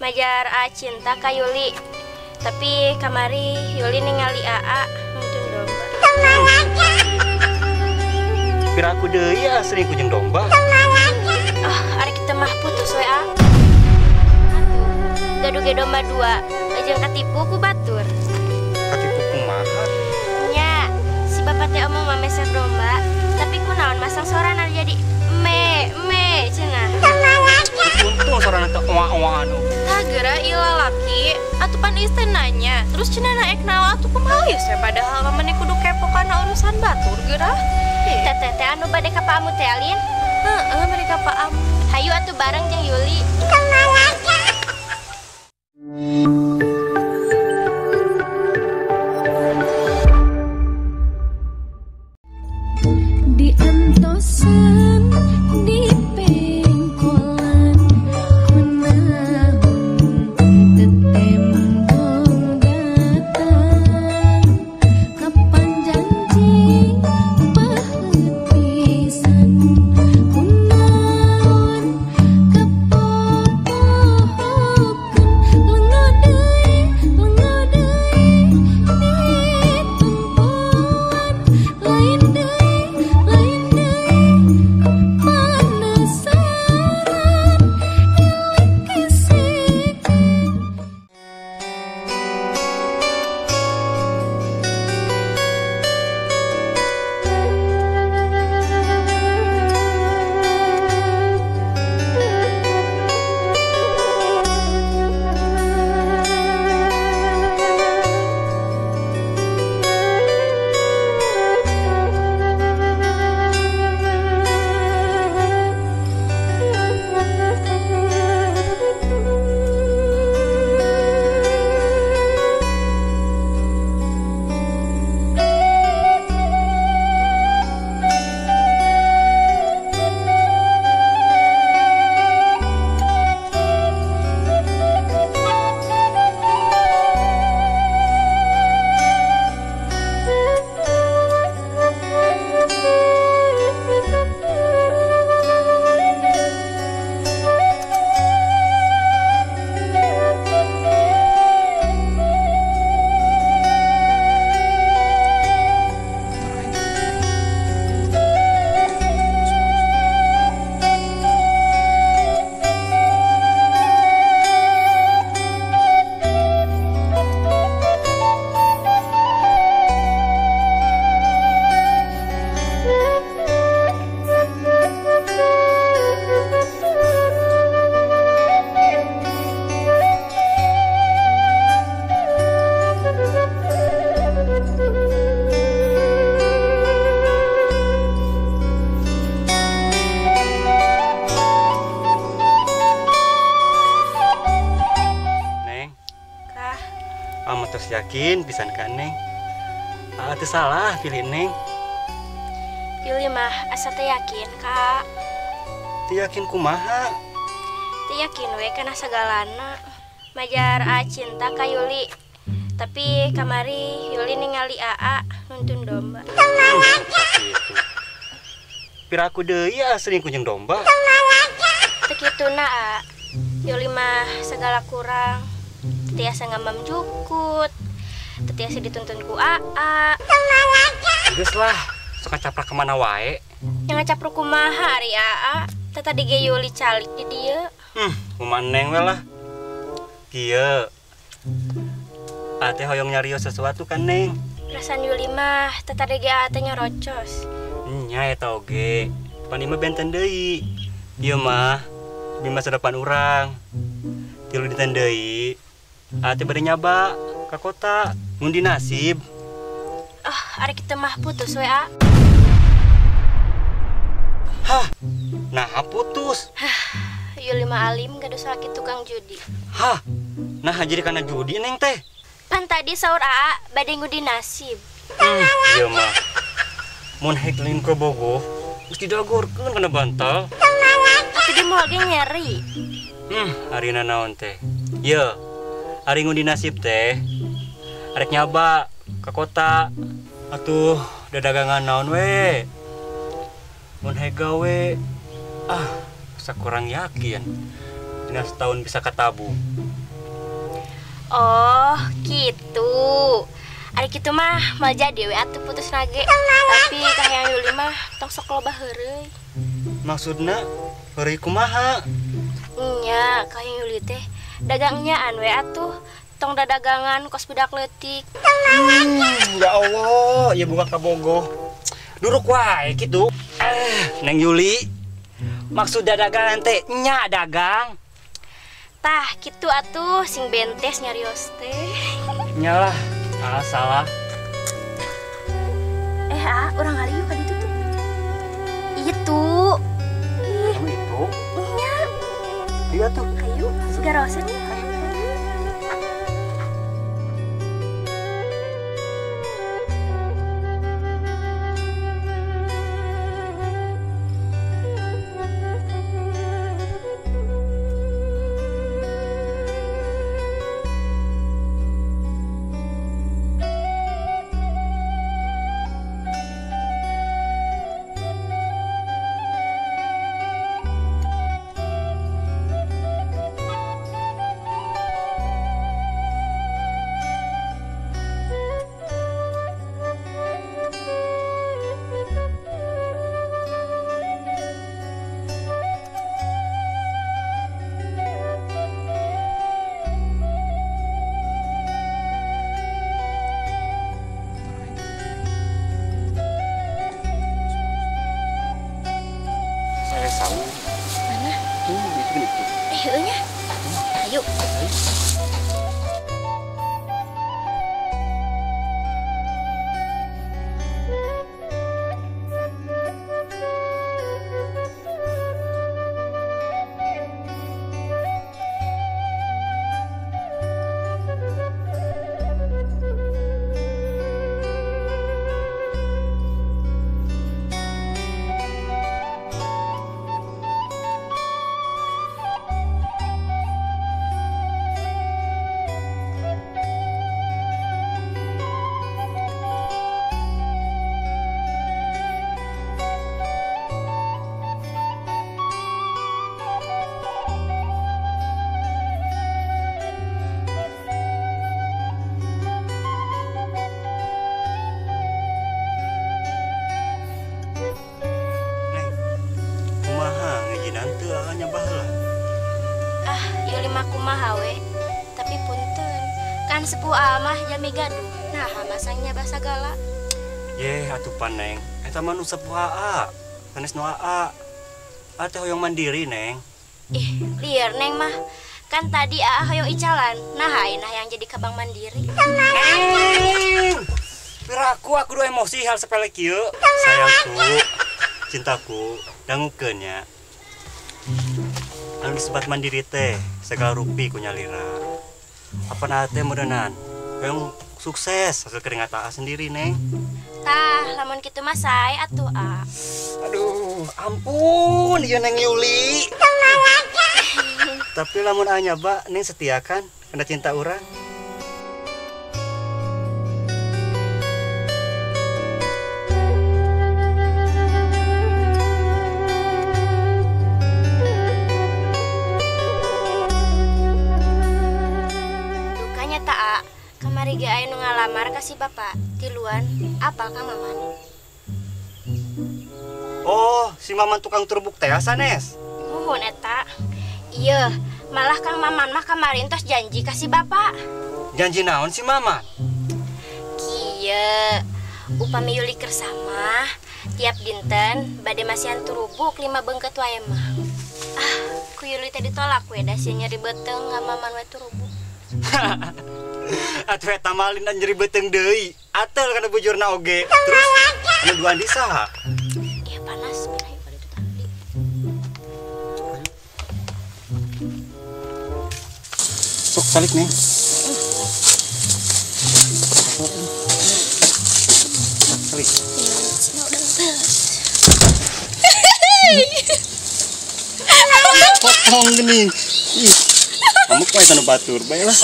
Majar A cinta ka Yuli. Tapi kamari Yuli ningali AA nuntun domba. Piraku deui ya sering ku jeung domba. Ah, ari kitu mah putus we A. Atuh, gaduh ge domba dua, jeung katipu ku batur. Katipu kumaha? Nya, si bapak teh omong mah meser domba, tapi kunaon masang sorana jadi me me cenah. Untung sorana teh oa-oa anu. Tah geura ieu lalaki, atuh pan istri nanya, terus cenah naek naon atuh kumaha ieu teh padahal mah meni kudu kepo kana urusan batur geura. Teteh teh anu bade ka Pak Amu teh Alin? Heeh, bade ka Pak Amu. Hayu atuh bareng jeung Yuli. Diantosan di pengkolan kunaon tetembong datang kapan janji paheut pisan kunaon kapopohokeun lengo deui ditempoan lain deui penasaran ilik Neng, Kah, amat terus yakin pisan ka Neng. Ah, teu salah pilih Neng. Yuli mah asa teu yakin ka. Teu yakin kumaha? Teu yakin we kana sagalana. Majar A cinta ka Yuli. Tapi kamari Yuli ningali AA nuntun domba. Gitu. Piraku deui ya sering ku jeung domba. Teu kituna A. Yuli mah segala kurang. Teu tiasa ngamam jukut. Teu tiasa dituntun ku AA. Geus lah, sok ngacaprak ka mana wae. Yang ngacapruk kumaha ari AA? Teh tadi ge Yuli calik di dieu. Kumaha Neng we lah. Kieu. Ate hoyong nyarios sesuatu kan Neng. Perasaan Yuli mah teh tadi ge AA teh nyerocos. Nya eta oge. Pan ieu mah benten deui. Ieu mah di masa depan urang. Tilu dinten deui. Ate bade nyaba ka kota ngundi nasib. Ah, ari kitu mah putus we A. Hah. Nah, putus. Yuli mah alim gaduh salaki tukang judi. Hah. Nah, jadi kana judi Neng teh. Pan tadi saur AA bade ngundi nasib. Ieu mah. Mun hek lain ka bogoh, geus didagorkeun kana bantal. Atuh dia moal ge nyeri. Arina naon teh? Ye, ari ngundi nasib teh. Arek nyaba ka kota. Atuh, dadagangan naon we? Mun hek gawe, ah, sakurang yakin. Tinggal setahun bisa katabung. Oh, gitu. Ari kitu mah moal jadi we atuh putus nage. Tapi kahayang Yuli mah tong sok loba heureuy. Maksudna heureuy kumaha? Nya, kahayang Yuli teh dagangnyaan we atuh. Tong dadagangan kos budak leutik. Ya Allah, ieu buka kabogoh. Duruk wae kitu. Neng Yuli, maksud dadagangan teh nya dagang. Tah, kitu atuh sing bentes nyarios teh. Nyalah, salah. Urang ngalieu ka ditu tuh. Itu. Ih, itu. Nya. Iya tuh. Hayu, sigaroseun ya. Mana? Tuh, itu kan itu. Nya. Ayo. Yuli mah kumaha we, tapi punten kan sepuh amah jalmi gaduh, nah masangnya bahasa gala. Yeh atuh pan Neng, eta mah nu sepuh aa, sanes nu aa. Aa teh hoyong mandiri Neng. Ih, liar Neng mah, kan tadi aa hoyong icalan, nah ayeuna yang jadi kabang mandiri. Neng, piraku aku duh emosi hal sepele kieu. Sayangku, cintaku, dangukeun nya. Anu disebat mandiri teh segala rupi ku nyalira. Apa teh meureunnan hoyong sukses hasil keringat aa sendiri Neng. Tah, lamun kitu mah sae atuh aa. Aduh, ampun ieu Neng Yuli. Tapi lamun aa nyaba Neng setia kan kana cinta urang. Kamari ge aya nu ngalamar ka si bapak tiluan apal ka Maman. Oh, si Maman tukang turbuk teh sanes. Muhun eta. Ieu, malah Kang Maman mah kemarin tos janji ka si bapak. Janji naon si Maman? Kieu, upami Yuli kersa mah tiap dinten bade masihan turubuk 5 bengket wae mah. Ah, ku Yuli teh ditolak we da sia nyeri beuteung ka Maman we turubuk. Atuh eta malin dan nyeri beuteung deui. Atel kana bujurna oge. Terus anu duaan di saha? Iya panas, ayo pada itu tadi. Sok salik nih. Salik. Potong gini. Ih. Kamu kok eta nu batur bae lah.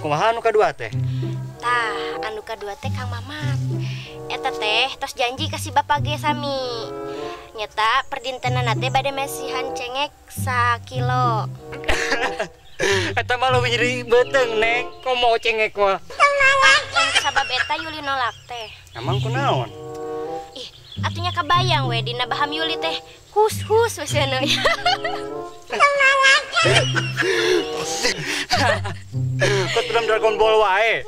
Kumaha anu kadua teh? Tah, anu kadua teh Kang Mamat. Eta teh tos janji ka si bapak ge sami. Nyeta perdintenan teh bade mesihan cengek sakilo. Eta mah leuwih nyeri beuteung, Neng. Komo cengek mah. Sabab eta Yuli nolak teh. Emang kunaon? Ih, atunya kabayang we dina baham Yuli teh hus-hus we seuneu. Kok film Dragon Ball wae.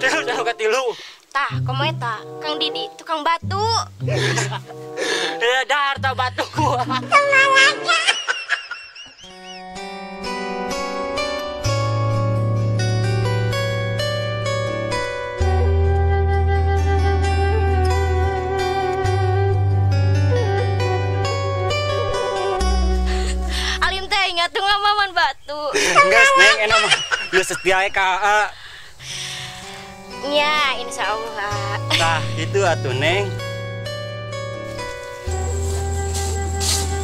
Terus anu katilu. Tah, komo eta Kang Didi tukang batu. Dahar tah batu. Alim teh ingat tuh ngamaman batu. Geus, Neng, enak mah. Geus setia ka A. Ya, insya Allah. Tah, itu atuh, Neng.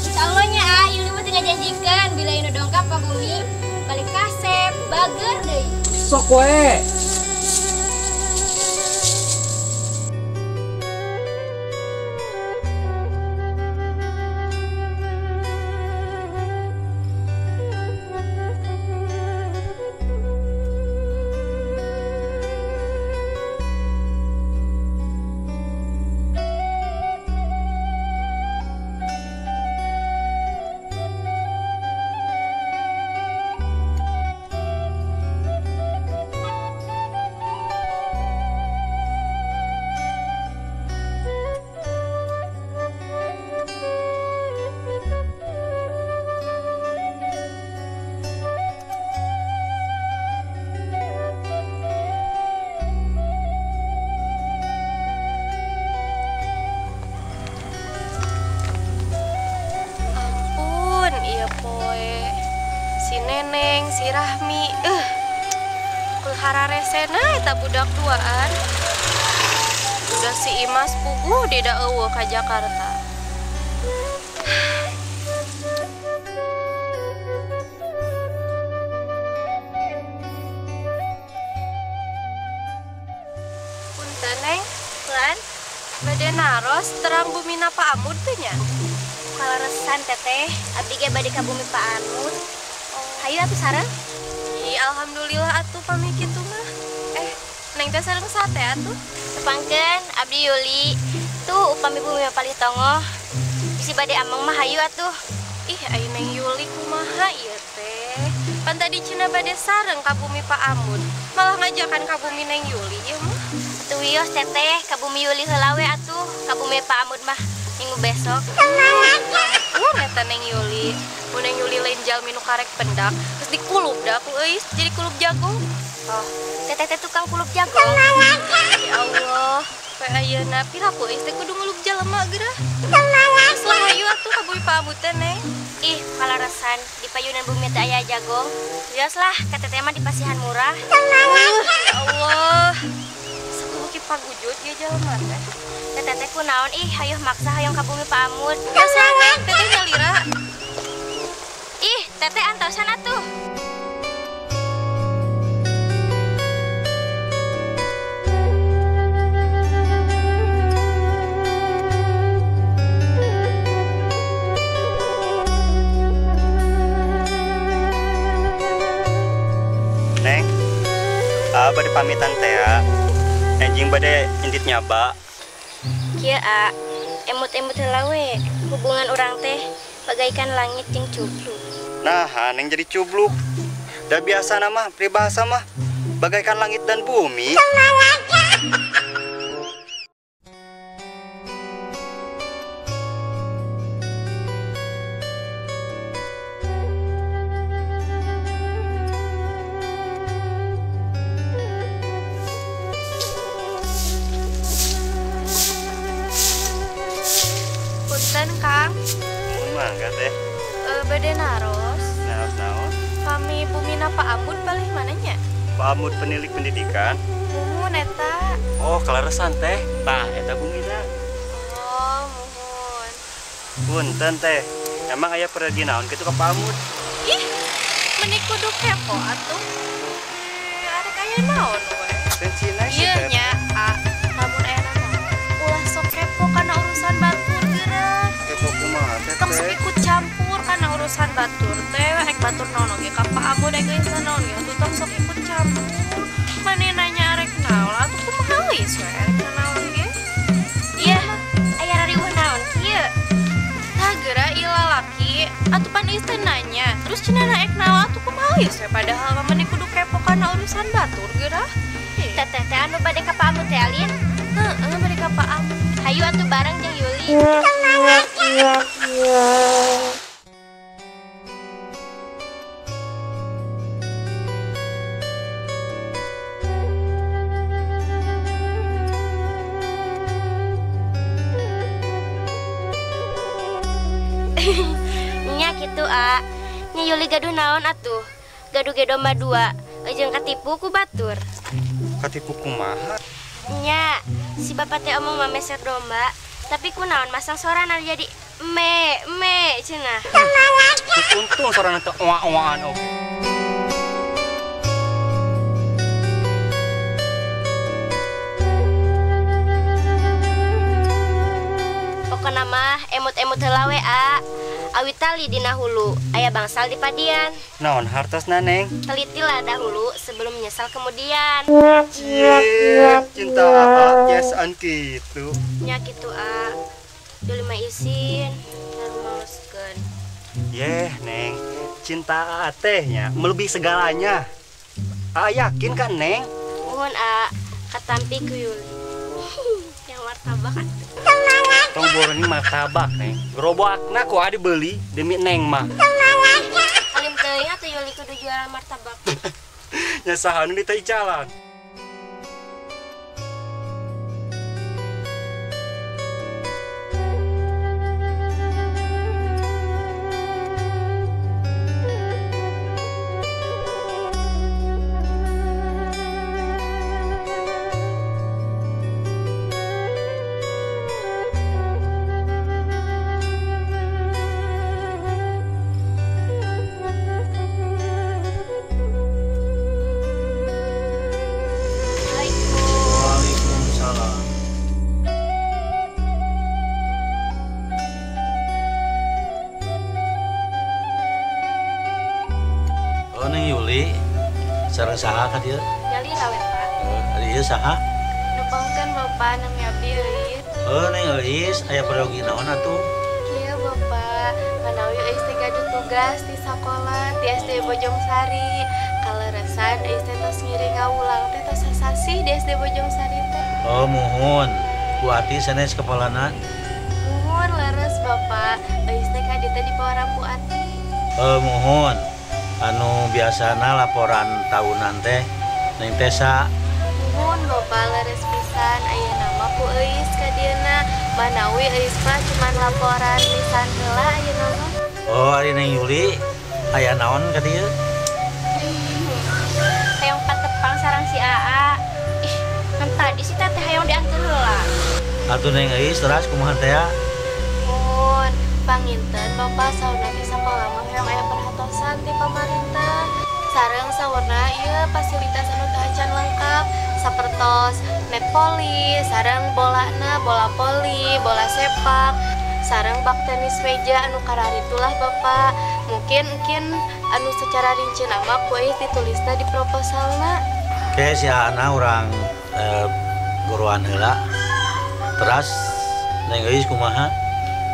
Insya Allahnya, A, Yuli mah teu ngajanjikeun bila inu dongkap ka bumi, balik kasep, bager deui. Sok we. Si Neneng, si Rahmi, kulhara resena eta budak duaan. Udah si Imas puguh deda eueuh ka Jakarta. Punten, Neng, Lan, bade naros terang bumina Pak Amud teh nya? Kaleresan teteh, abdi ge bade ka bumi Pak Amud. Hayu atuh sareng. Ih, alhamdulillah atuh pami kitu mah. Neng teh sareng sate atuh. Tepangkeun abdi Yuli. Tuh upami bumi palih tongoh. Bisi bade ameng mah hayu atuh. Ih, ai Neng Yuli kumaha ieu teh? Pan tadi cenah bade sareng ka bumi Pak Amud. Malah ngajakan ka bumi Neng Yuli ieu mah. Atuh wios teteh, ka bumi Yuli heula we atuh. Ka bumi Pak Amud mah minggu besok. Wah, eta Neng Yuli. Mun Neng Yuli lain jalmi nu karek pendak, terus dikulup da ku euy, jadi kulup jagung. Oh, teteh teh tukang kulup jagung. Ya Allah, poe ayeuna piraku euy teh kudu ngulup jalma geurah. Geus lah hayu atuh ka bumi Pak Amud teh, Neng. Ih, kaleresan di payunan bumi teh aya jagong. Wios lah, ka teteh mah dipasihan murah. Ya Allah. Sakumaha ki pagujut ieu jalma teh. Teteh teh kunaon ih, hayuh maksa hayang ka bumi Pak Amud. Geus lah, Neng, teteh nyalira. Ih, teteh antosan atuh. Neng, bade pamitan teh ya. Enjing bade indit nyaba. Kieu a, emut-emut heula we. Hubungan urang teh bagaikan langit jeung cubluk. Nah, Neng jadi cubluk. Dah biasa nama peribahasa mah bagaikan langit dan bumi. Punten, Kang. Mangga teh. Bade naros. Naros naon? Pami bumina Pak Amud palih mananya? Pak Amud penilik pendidikan. Muhun eta. Oh, kaleresan teh. Tah, eta bumina. Oh, muhun. Punten teh. Emang aya pergi naon kitu ka Pak Amud? Ih, meni kudu kepo atuh. aya naon we. Tensina sih. Ieu nya a lamun aya naon ulah sok kepo kana urusan batur geureuh. Kepo kumaha teh? Tong sok ikut campur kana urusan batur teh rek batur naon oge ka Pak Ambu rek geus naon ge atuh tong sok ikut campur. Mane nanya rek naon atuh kumaha geus we rek naon ge. Iya, aya rariweuh naon kieu? Tah geura ieu lalaki atuh pan ieu teh nanya. Terus cenah naek naon atuh kumaha geus we padahal mah meni kudu kepo kana urusan batur geura. Teteh teh anu bade ka Pak Ambu teh Alin? Heeh, bade ka Pak Ambu. Hayu atuh bareng jeung Yuli. Nya kitu a. Nya Yuli gaduh naon atuh? Gaduh ge domba dua, jeung katipu ku batur. Katipu kumaha? Nya, si bapak teh omong mah meser domba, tapi kunaon masang sorana jadi me me cenah. Untung sorana teh oa-oaan oge. Pokona mah emut-emut heula we a. Awi tali dina hulu, aya bangsal di padian. Naon hartosna Neng? Telitilah dahulu sebelum menyesal kemudian. Cie, cinta a kiasaan kitu. Nya kitu a. Yuli mah isin, narumaleskeun. Yeh, Neng, cinta a teh nya melebihi segalanya. A yakin kan, Neng? Mohon a, katampi ku Yuli. Yang martabak atuh. Tong borongin martabak, Neng. Gerobakna ku adi beli demi Neng mah. Alim teuing atuh Yuli kudu jualan martabak. Nya saha nu ditaicalan. Neng Yuli, sareng saha ka dieu? Nyalira we, Pak. Ari ieu saha? Nepangkeun Bapak nami abdi Euis. Heuh Neng Euis, aya peryogi naon atuh? Kieu Bapak, manawi Euis teh gaduh tugas di sakola di SD Bojongsari. Kaleresan Euis teh tos ngiring ngawulang teh tos sasasih di SD Bojongsari teh. Oh muhun, Bu Ati sanes kepalana. Muhun leres Bapak, Euis teh ka dieu teh dipawaram Bu Ati. Oh muhun. Anu biasana laporan tahunan teh Neng Tesa. Muhun Bapak leres pisan aya nama ku Euis ka dieuna. Manawi Euis mah cuman laporan lisan heula ayeuna mah. Oh ari Neng Yuli aya naon ka dieu? Hayang patepang sareng si Aa. Ih, kan tadi si teteh hayang diantar heula. Atuh Neng Euis teras kumaha teh? Muhun, panginten Bapak sauna di sakola mah hayang aya perhatosan ti pamarentah. Sareng saurna ieu fasilitas anu teu acan lengkap sapertos net voli, sareng bolana, bola voli, bola sepak, sareng bak tenis meja anu kararitulah Bapak. Mungkin anu secara rinci nama ku euis ditulisna di proposalna. Oke, si Ana urang guruan heula. Teras Neng Euis kumaha?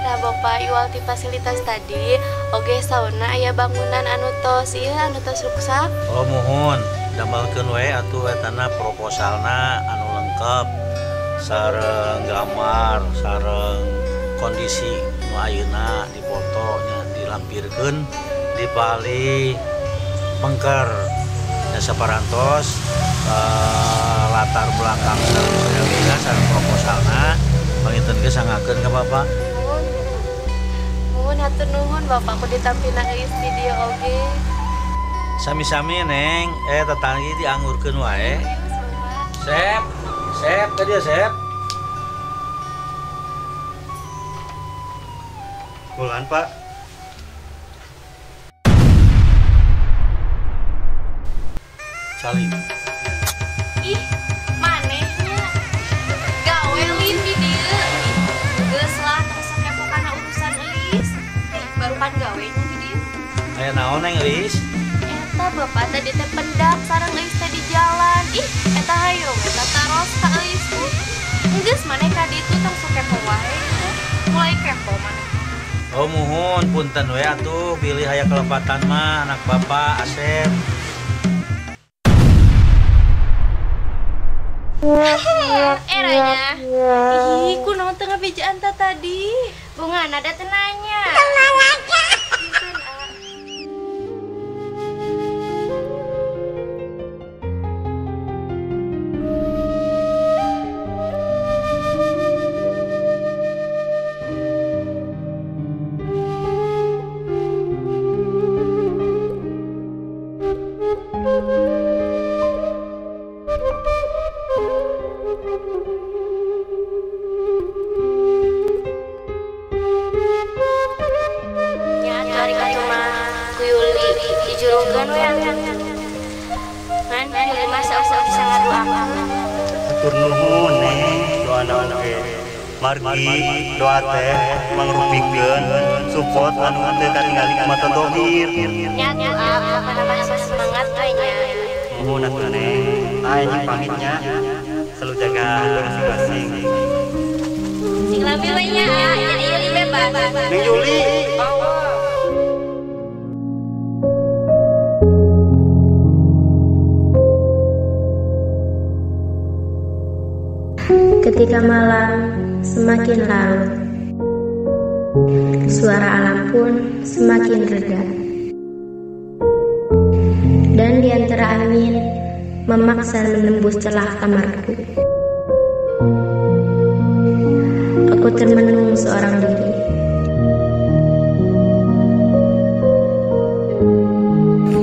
Nah Bapak iwal ti fasilitas tadi oge sauna aya bangunan anu tos ieu anu tos ruksak. Oh muhun, damelkeun we atuh etana proposalna anu lengkap sareng gambar, sareng kondisi nu ayeuna dipoto nya dilampirkeun di bali pengker. Nya saparantos latar belakang sareng sayawina sareng proposalna panginten ge sangakeun ka Bapak. Nuhun hatur nuhun Bapak ku ditampina euis di dieu oge. Sami-sami Neng, tetanggi diangurkeun wae. Sep, sep ka dieu sep. Bulan Pak. Salim. Aya naon Neng Euis? Eta bapak tadi teh pendak sareng Euis teh di jalan. Ih, eta hayo eta taros ka Euis teh. Geus maneh ka ditu tong sok kepo wae. Mulai kepo maneh. Oh muhun punten we atuh bilih aya kelepatan mah anak bapak Asep. Eranya. Ih, kunaon teu ngabejaan ta tadi? Bunga nada teu nanya. Margi doa teh mangrupikeun support anu teu katingali ku mata dohir. Nya doa pokona semangat we nya. Muhun atuh Neng, aya pamitnya. Selalu jaga masing-masing. Sing lami we nya, jadi Yuli bebas. Neng Yuli. Ketika malam semakin larut, suara alam pun semakin reda. Dan di antara angin memaksa menembus celah kamarku. Aku termenung seorang diri.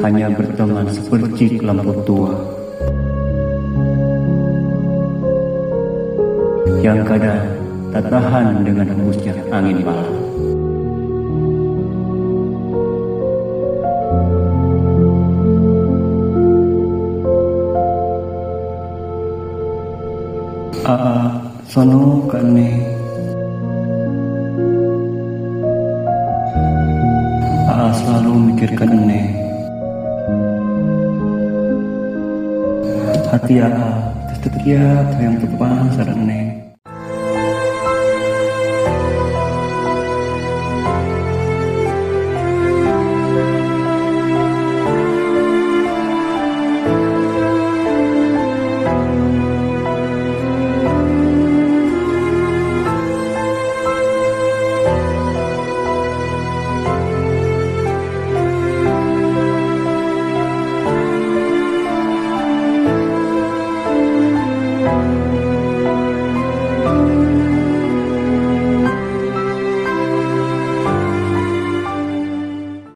Hanya berteman sepercik lampu tua yang kadang tak tahan dengan hembusnya angin malam. Aa, sono kane. Aa selalu mikirkan ene. Hati Aa tetep kiat hayang tepang sareng ene.